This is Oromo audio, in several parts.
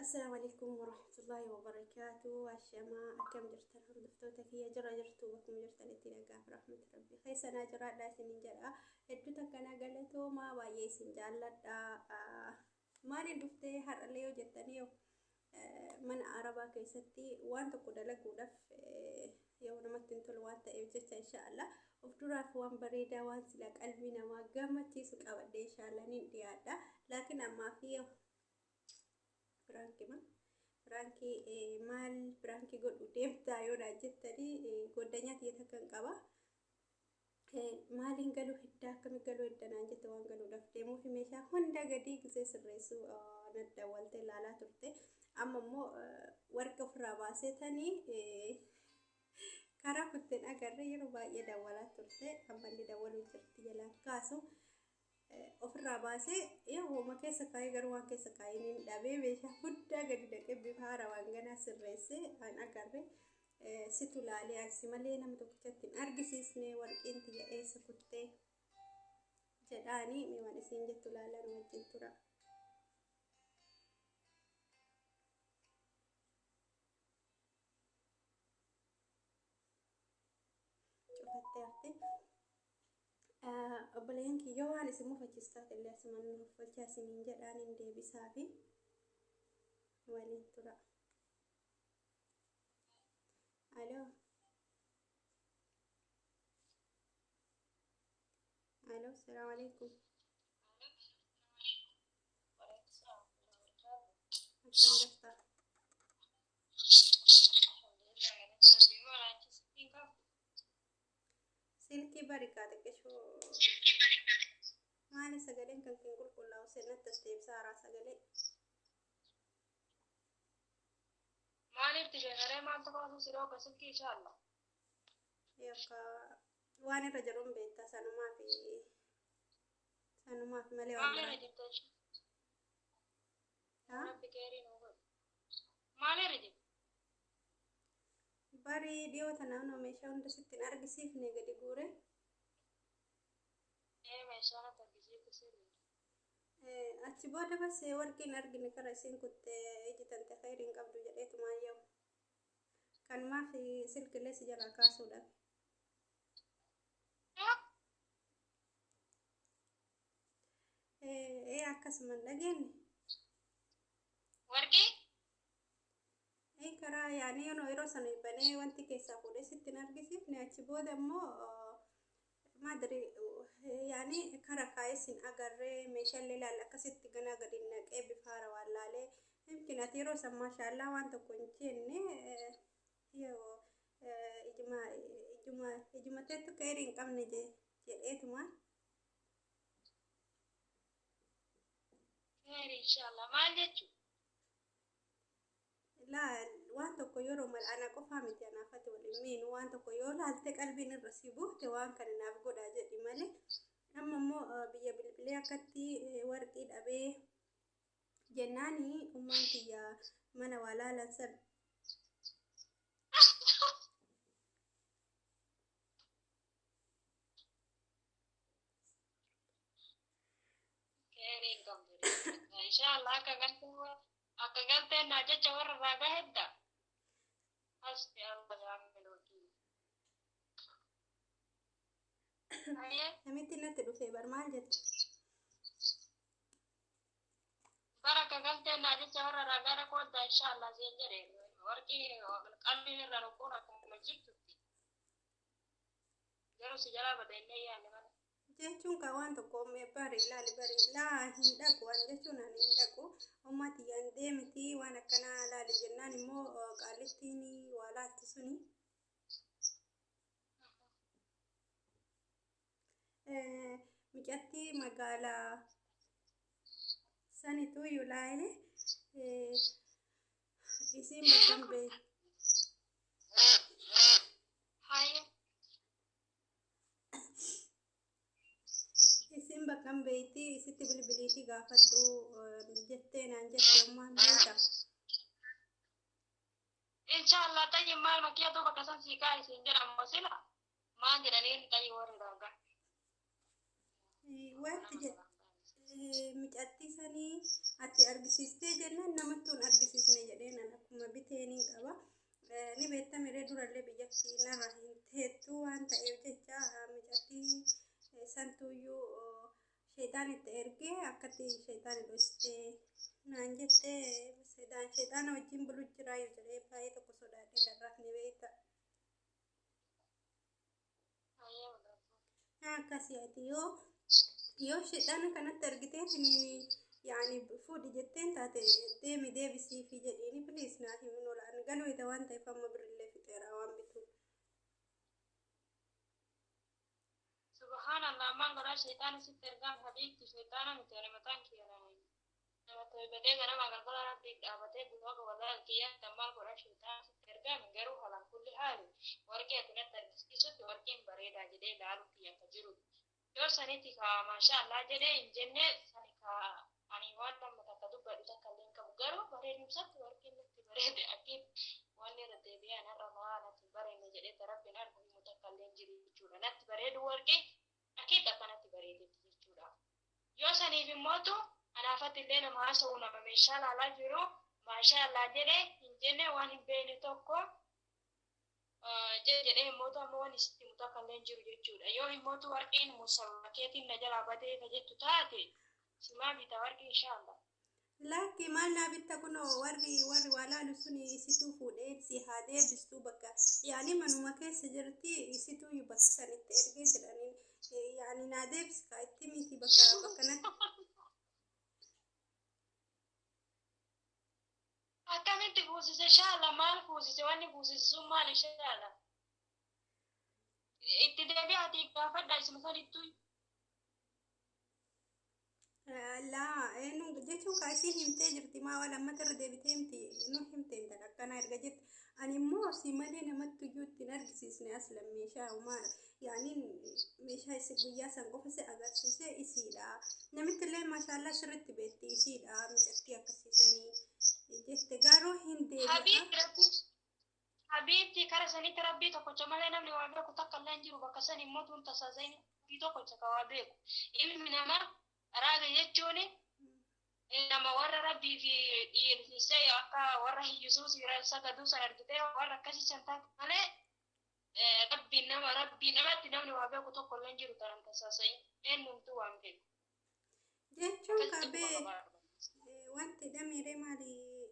Assalaamu alaikum warahmatullahi wabarakaatu. Ashamaa, akkam jirtan hordoftoota kiyya? Jira jirtu? Bakkuma jirtanitti nagaaf rahmata rabbii keessanaa jiraadha isinin jedha. Hedduu takkanaa galatoomaa, baay'ee isin jaalladha. Maaliin dhuftee har'allee yoo jettanii, mana arabaa keessatti waan tokko dalaguudhaaf yoo namatti hin tolu waan ta'eef jecha, inshaallah of duraaf waan bareedaa, waan sila qalbii namaa gammachiisu qabadhee inshaallah nin dhiyaadha. Laakiin ammaa fi prank ima prank maal prank godhu deemtaa yoo naan jettanii, goddanyaa tiyya takkan qaba. Maaliin galuu heddaa, akkami galuu hedda naan jette. Waan galuudhaaf deemuu fi meeshaa hunda gadi gisee sirreessuu nadda waltee ilaalaa turte. Amma immoo warqa ofirraa baasee tanii karaa kutteen agarree yeroo baay'ee dawwalaa turte. Ammallee dawwaluu jirti, jalaan kaasu. Ofirraa baasee hooma keessa kaayee, garuu waan keessa kaayee niin dhabee, meeshaa guddaa gadi dhaqee bifa haarawaan ganaa sirreessee an agarre. Situ laalee asi malee nama tokkichatti hin argisiisne, warqiin tiyya eessa kuttee jedhaanii. Miiwwan isiin jettu laalan wajjin tura. Cufattee hafte. Obboleeyyan kiyyoo, waan isin mufachiisu taate illee asumaan nuuf bulchaa isiniin jedhaan, hin deebisaa fi waliin tura. Aloo. Aloo, salaamu alaikum. Akkam jirta? Silkii bari kaa xiqqishuu. Maali sagaleen kan kee qulqullaa'u? Seenatti as deebisaa haaraa sagalee. Maaliif tisheenaree? Maaltu kaasuu si dhooqa silkii inshaalla? Yookaan waan irra jiruun beektaa, sanumaaf malee waan Maalirra biraa. jirta? Haa? Rabbi keerii nuu godhu. Maalirra jirta? Barii dhiyoo tana meeshaa hunda sitti hin argisiifne gadi guure. Ee, meeshaa natti argisiifte sirrii. Achi booda bas warqiin argine, kara isiin kuttee iji tante khayriin qabdu jedheetumaan yoo. Kanumaaf silkilee si jalaa kaasuudhaaf. Ee, akkasuma hin dhageenye. Warqii? Ee, karaa yaanii yeroo sana banee wanti keessaa fuudhee sitti hin argisiifne. Achi booda immoo maadri yaanii kara kaa'ee sin agarree, meeshaalee ilaalla akkasitti ganaa gadi naqee bifa haarawaan laalee. Yumkin ati yeroo san maashaallaa waan tokko hin jenne, yoo ijuma ijuma ijuma teettu khayrii hin qabne jedheetumaan. Keerii inshaalla. Maal jechuun? Laa, waan tokko yeroo mal ana qofaa miti, anaafati waliin miinu. Waan tokko yoo laalte qalbiin irra si buufte, waan kana naaf godhaa jedhi malee. Amma immoo biyya bilbilee akkatti warqii dhabee jennaani, ummaan tiyya mana waa laalan san Keerii hin qabdu. Inshaalla akka galtee naa jecha warra irraa gahedda. Hasbi Allah ni'mal wakiil. Ayyee. Namitti natti dhufee bar, maal jette? Bara akka galtee naa jecha warra irraa gara koodda inshaalla siin jedhe, warqii qalbii irra rukkuun akkuma jirtutti. Garuu si jalaa bada innee yaadne mana. Jechuun kan waan tokko bari ilaali, bari laa hin dhaqu waan jechuun, ani hin dhaqu, ummaa tiyyaan deemiti waan akkanaa laali jennaan immoo qaallittiin waa laalti suni. Micattii magaalaa sanitu iyyuu laale isiin bakka hin beeku. Hayyee. Isiin bakka hin beeyti, isitti bilbiliitii gaafadhu jettee naan jette ummaan, beeka. Inshallah tayyib, maal makiyaa bakka san sii kaa isiin jedhamu sila maal jedhaniin tayyib warri ragaa. Wanti jedhe Micattii sanii ati argisiistee jennaan namattuu hin argisiisne jedhee nan akkuma biteeniin qaba. Ni beektamiree durallee biyyatti narra hin teettu waan ta'eef jecha micattii santuuyyuu sheexaan itti ergee akkatti sheexaan dhoksitee naan jettee sheexaana wajjin bulu jiraayu jedhee baay'ee tokko sodaadhe darraaf ni beekta. Akkasii ati yoo sheexaana kanatti argitee tiniin yaani fuudhi jetteen taate deemi deebisiifi jedhiini please naa himin olaan galweeta waan ta'eef amma birillee fixeera waan bitu. Subhanallah, ammaan godhaa sheexaana sitti ergaan habiibti sheexaana miti ani mataan kiyya nama toibatee ganama galgala rabbii dhaabatee guyyaa walaa kiyyaa maal godhaa sheexaana sitti ergaan garuu halaan kulli haali warqee ati natti argisiisutti warqeen bareedaa jedhee ilaaluu kiyya akka jiru. Yoo sanitti ka maasha Allah jedhee hin jenne sani ka ani waan nama takka dubbadhu takka illee hin qabu garuu bareedumsatti warqeen natti bareede akkiin waan irra deebi'ee anarra maa natti hin bareedne jedhee rabbiin argu himu takka illee hin jiru jechuudha. Natti bareedu warqee akkiin akkanatti bareedetti jechuudha. Yoo saniif immootu anaafatti illee nama haasa'u nama meeshaa laalaa jiru maasha Allah jedhee hin jenne waan hin beekne tokko jedhee immootu amma waan isitti himu takka illee hin jiru jechuudha. Yoo immootu warqeen musakeetiin na jalaa badee ka jettu taate simaa bita warqee inshaallah. Lakki maal naa bitta kunoo warri waa laalu suni isituu fuudhee si haa deebistuu bakka yaani manuma keessa jirti isituu bakka sanitti ergee jedhaniin yaani naa deebisi kaa itti miti bakka natti. Akkamitti fuusise shaala maal fuusise wanni fuusise sun maal shaala? Itti deebi'aatii gaafadha isuma sanittuu. Laa eenyu jechuun kaa isiin himtee jirti maa waan lammata irra deebitee himti nu himte intala akkanaa erga jette ani immoo si malee namatti iyyuu ittiin argisiisne aslan meeshaa homaa yaani meeshaa isi guyyaa san qofa si agarsiise isiidha namitti illee maashaallaa sirriitti beekti isiidha micattii akkasiisanii jette garuu hin deebi'a. Habiibti kara sanitti rabbii tokkocha malee namni waa beeku takka illee hin jiru bakka san immoo tun tasaasanii rabbii tokkocha ka waa beeku ilmi namaa raaga jechuun nama warra rabbii fi dhiyeessisee akka warra hiyyisuus sagaduu san argitee warra akkasii san taate malee rabbiin nama rabbiin namatti namni waa beeku tokko illee hin jiru tanan tasaasanii eenyumtuu waan beeku. Jechuun qabee wanti dhamiiree maali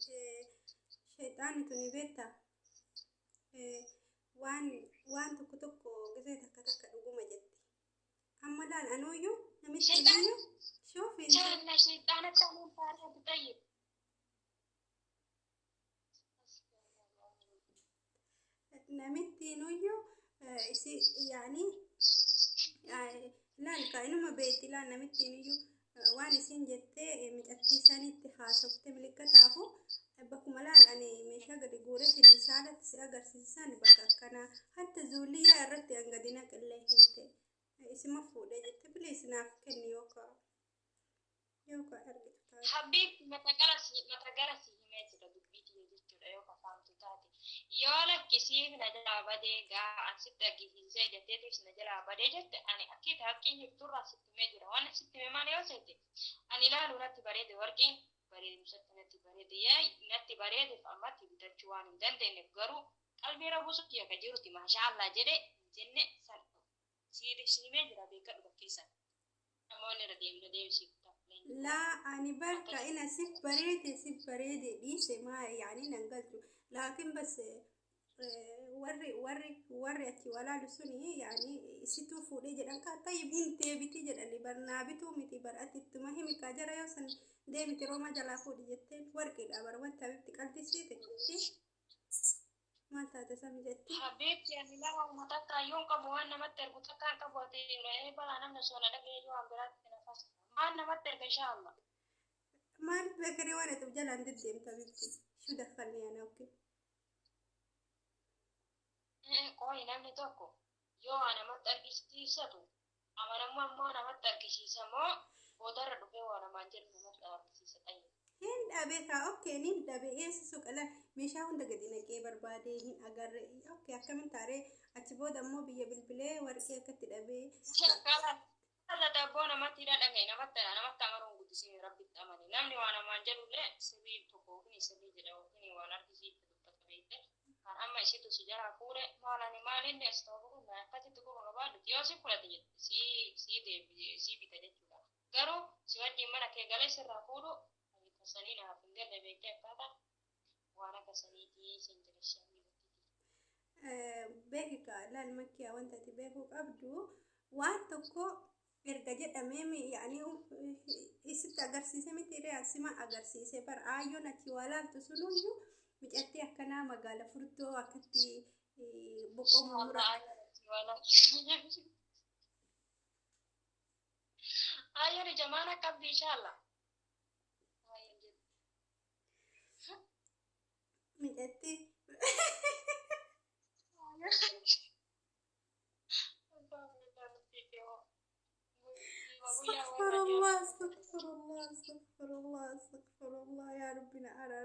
sheexaani tuni beektaa waan tokko tokko gisee takka takka dhuguma jetti. Amma laal anuuyyuu namitti iyyuu shuufi. Inshallah sheexaanatti anuun taaree tayyib. Namitti inuyyuu isi yaani laal ka inuma beekti laal namitti inuyyuu waan isin jettee micattii isaaniitti haasofte milikkataafu bakkuma laal ani meeshaa gadi guureetiin saalatti si agarsiisan bakka akkanaa hatta zuuliyyaa irratti an gadi naqillee himte isima fuudhee jette bilees naaf kenni yookaan argitu taate. Habiibti mata gara si himee jira dubbii tiyya jechuudha yoo kafaamtu taate. Yoo lakkisiif na jalaa badee gaa an sitti argisiisee jetteetiif na jalaa badee jette ani akkiita haqqii jirturraa sitti himee jira. Waan sitti hime maal yoo seete ani ilaaluu natti bareede warqeen bareedumsatti natti bareede yaa natti bareedeef ammatti bitachuu waan hin dandeenyeef garuu qalbii rabuusu kiyya ka jiruti maashaa Allah jedhee hin jenne san si himee jira beekadhu bakkeessan. Namoonni irra deemna deebisiif ta'a. Laa ani barka ina sif bareede sif bareede dhiise maa yaani nan galchu laakiin bas warri achi walaalu suni yaani isituu fuudhee jedhan kaa tayyib hin deebiti jedhani bar naa bituu miti bar ati ittuma himi kaa jara yoo san deemiti roomaa jalaa fuudhi jetteen warqiidha bar wanta habibti qaltisiite maal taate sami jetti. Habiibti ani nama uummata akka hayyuun qabu waan namatti ergu takka hin qabu ati re'ee balaa namni osoo na dhaga'ee yoo waan biraatti na fasa. Maal namatti erga inshaallah. Maal beekaree waan ati jalaan deddeemta habibti shuu daffanne ana okkee. Qooyi namni tokko yoo waa namatti argisiisatu amanamuu ammoo namatti argisiisa moo boodarra dhufee waa namaan jedhu namatti argisiisa xayya. Hin dhabe kaa okkee ni dhabe eessa suqala meeshaa hunda gadi naqee barbaadee hin agarre okkee akkamiin taaree achi booda ammoo biyya bilbilee warqee akkatti dhabee. Abboo namatti hidha dhaga'i, namatti amanuun guddisee rabbitti amani. Namni waa namaan jedhullee sirrii tokko yookiin sirrii jedha yookiin waan argisiifte dubbata beekte. Kan amma isitu si jalaa fuudhe maal ani maalinni as ta'u kun akkasitti quba qabaadhu yoo si fudhate jette si deebi si bita jechuudha. Garuu si wajjin mana kee galee sirraa fuudhu ani tasanii naaf hin galle beektee akkaataa waan akka saniitii siin jedhe shabii. Beekika laal makkiyaa, wanta ati beekuu qabdu waan tokko erga jedhamee yaani isitti agarsiise miti sima agarsiise bar aayyoon achi waa laaltu sunuyyuu micattii akkanaa magaala furtoo akkatti boqoo mummura. Ayyoon jamaana qabdi inshallah. Micattii. استغفر الله، استغفر الله، استغفر الله، استغفر الله، يا ربنا أرى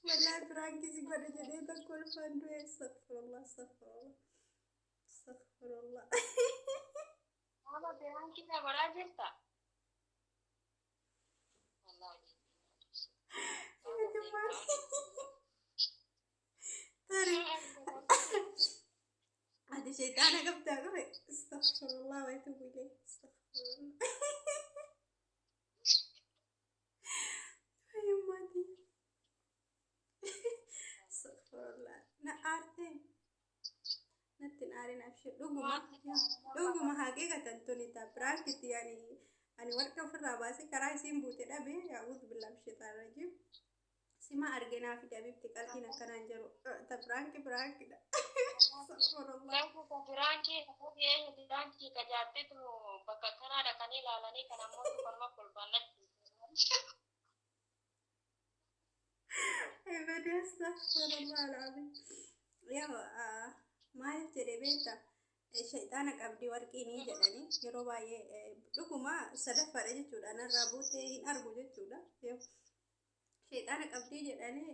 والله prank si godhe jedhee tokko ulfaan du'e. استغفر الله، استغفر الله، استغفر الله. Ama prank na godhaa jirta? Wallahi. Tarii ati shayxaana qabdaa qabe. استغفر الله واتوب اليه، استغفر الله. يماتي استغفر الله. Na aarte, natti hin aarin, abshir. Dhuguma dhuguma haqiiqatan tuni ta prank itti yani ani warqa ofirraa baasee karaa isiin buute dhabe. أعوذ بالله من الشيطان الرجيم. Sima arginaa fi dabibti qalbiin akkanaan jiru ta prank prank dha. استغفر الله. Prank prank ka jaarteetu bakka kanaa dhaqanii ilaalanii kan ammoo korma kolbaannatti. Ebede استغفر الله العظيم. Yaa maaliif jedhee beekta, shayxaana qabdi warqiinii jedhanii yeroo baay'ee dhuguma sadaffaadha jechuudha, narraa buutee hin argu jechuudha. Shayxaana qabdii jedhanii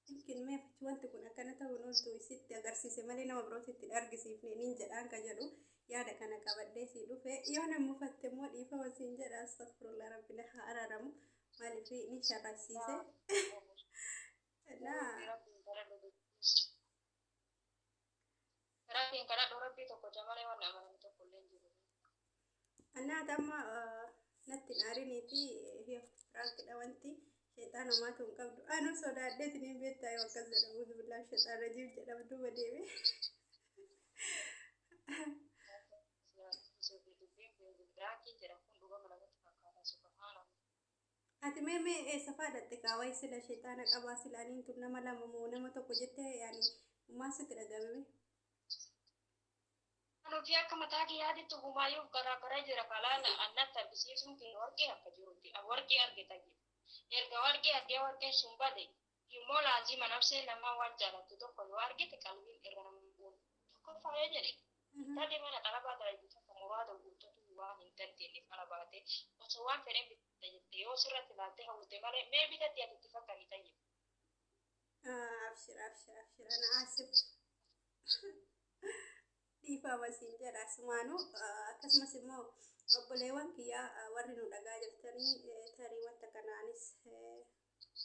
yookiin meef wanti kun akkana ta'uun ooltu isitti agarsiise malee nama birootti itti argisiifne nin jedhaan ka jedhu yaada kana qabadhee si dhufe. Yoo nama mufatte immoo dhiifama siin jedha. استغفر الله, rabbina haa araaramu. Maaliif ni sharrasiise naa. Rabbiin kadhadhu, rabbii tokko malee waan amanan tokko illee hin jiru. Annaata amma natti hin aariniiti, prank dha wanti shayxaan homaatu hin qabdu. Anu sodaadheetiin hin beektaa yoo akkas jedhamu أعوذ بالله من الشيطان الرجيم jedhamu duuba deeme. Prank jedha kun dhugama namatti fakkaata subhaanallah. Ati mee mee eessa fa'aa kaawaa sila shayxaana qabaa sila aniin tun nama lama moo nama tokko jettee yaani maal sitti dhagahame? Nuti akka mataa kiyyaatitti humaayyuu garaa garaa jira kalaala annatti argisiisuun kee warqee akka jirutti warqee argita jedhu. Erga warqee argee warqeen sun bade immoo laazima nafsee namaa waan jaalattu tokko yoo argite qalbiin irra nama bu'u. Tokkoffaa yoo jedhe intalli mana xalabaa dalagdu tokko muraada guuttatu waan hin dandeenyeef ala baate osoo waan fedhen bitta jette yoo sirratti ilaaltee hawwite malee mee bitatti ati itti fakkaati tayyib. Abshir, abshir, abshir, ana asif dhiifama siin jedha asumaanuu. Akkasumas immoo obboleewwan kiyyaa warri nu dhagaa jirtanii, tarii wanta kanaanis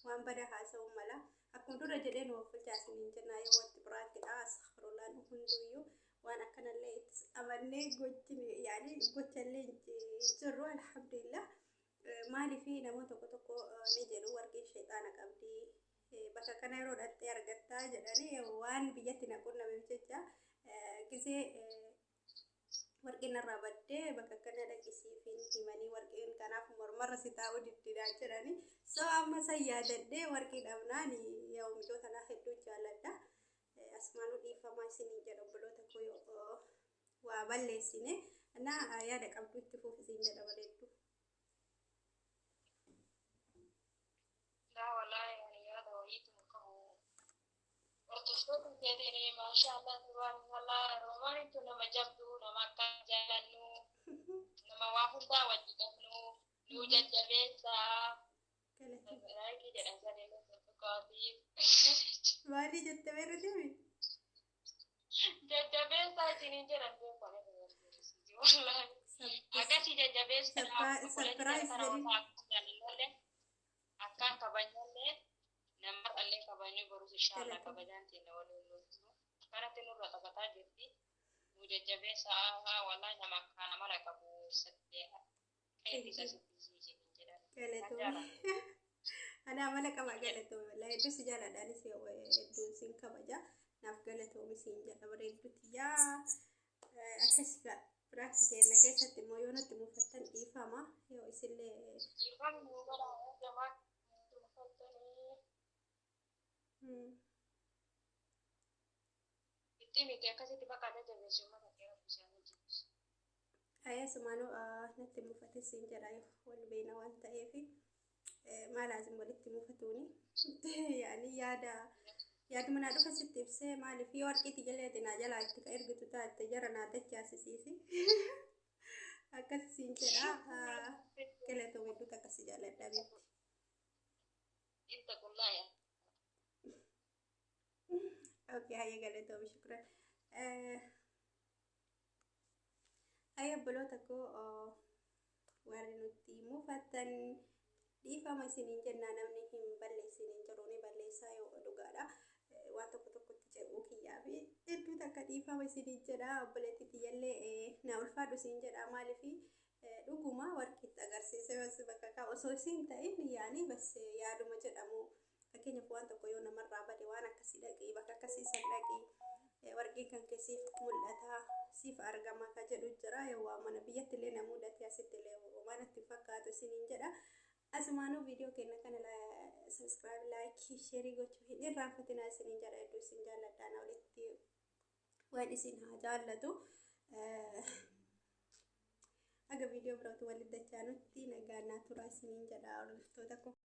waan bada haasa'uu mala. Akkuma dura jedhee nu of isiniin jennaa yoo wanti prank dha. استغفر الله, nu hunduyyuu waan akkanallee itti amannee gochine yaani gochallee hin jirru, alhamdulillah. Maaliif namoota tokko tokko ni jedhu warqii shayxaana qabdii bakka kana yeroo dhattee argattaa jedhanii waan biyyatti na qunnameef jecha gisee warqiin narraa baddee bakka kana dhaqisiifin himanii warqiin kanaaf mormarra si taa'uu diddiraa jedhanii. So amma san yaadadhee warqii dhabnaan yoo miidhoo tanaa hedduu jaalladha. Asumaanuu dhiifamaa isiniin jedha obboloota koo yoo waa balleessine. Na yaada qabdu itti fuufisiin jedha bareeddu. Laa wallaahi ani yaada wayiitu hin qabu. Hordoftoota keetiin maashaallah tabaarakallah Romaanitu nama jabduu, nama akka jaalannu, nama waa hundaa wajji qabnu nu jajjabeessaa. Galatoomii. Like jedhan sadeen tokkotiif. Maalii jette beerra deemi? Jajjabeessaa isiniin jedhan beeku ani wallaahi. Akkasii jajjabeessa Surprise jedhin. jaalallee akkaan kabajnallee nama dhallee kabajnee borus inshaalla kabajaan teenya waliin nuti kanatti nurra taphataa jirti. Nu jajjabeessa wallahi nama akkaan amala qabu sattee eebbisa sitti jedhan. Galatoomi. Ana amala qaba, galatoomi. Wallahi hedduu si jaaladha, anis hedduu sin kabaja. Naaf galatoomi siin jedha, bareedduutti yaa akkas biraatti keenya keessatti immoo yoo natti mufattan dhiifama yoo isillee. Dhiifamni nu godhaa jamaa tuffattanii itti miti akkasitti bakka jajjabeessu uummata kee rabbi isaan hojjetu. Ayyaa, sumaanuu natti mufate siin jedha, wal beena waan ta'eef maal laazim walitti mufatuuni yaani yaada yaaduma naa dhufa sitti ibsee. Maaliif yoo warqiitti jaleeti naa jalaa itti ka ergitu taate jara naa dachaasisiisi akkas siin jedha. Galatoomi, hedduu takka si jaalladha beekti. Ittaqullaah. Okay, hayya, galatoomi, shukran. Hayya, obboloota koo, warri nutti mufattan dhiifama isiniin jennaa. Namni hin balleessiniin jiru ni balleessaa, yoo dhugaadha. Waan tokko tokkotti ce'uu kiyyaa fi hedduu takka dhiifama isiniin jedha. Obboleetti kiyyallee na ulfaadhu isiin jedha. Maaliif dhuguma warqiitti agarsiise bas bakka kaa osoo isiin ta'in yaani bas yaaduma jedhamu. Fakkeenyaaf waan tokko yoo namarraa bade, waan akkasii dhaqii, bakka akkasii san dhaqii, warqiin kan kee siif mul'ata, siif argama ka jedhu jira. Yoo waa mana biyyatti illee na mudate, asitti illee waan itti fakkaatu isiniin jedha. Asumaanuu viidiyoo keenya kana subscribe, like, share gochuu hin irraanfatinaa isiniin jedha. Hedduu isin jaalladha, na walitti waan isin haa jaallatu. Haga viidiyoo birootu walitti dachaanutti nagaan naa turaa isiniin jedha, hordoftoota koo.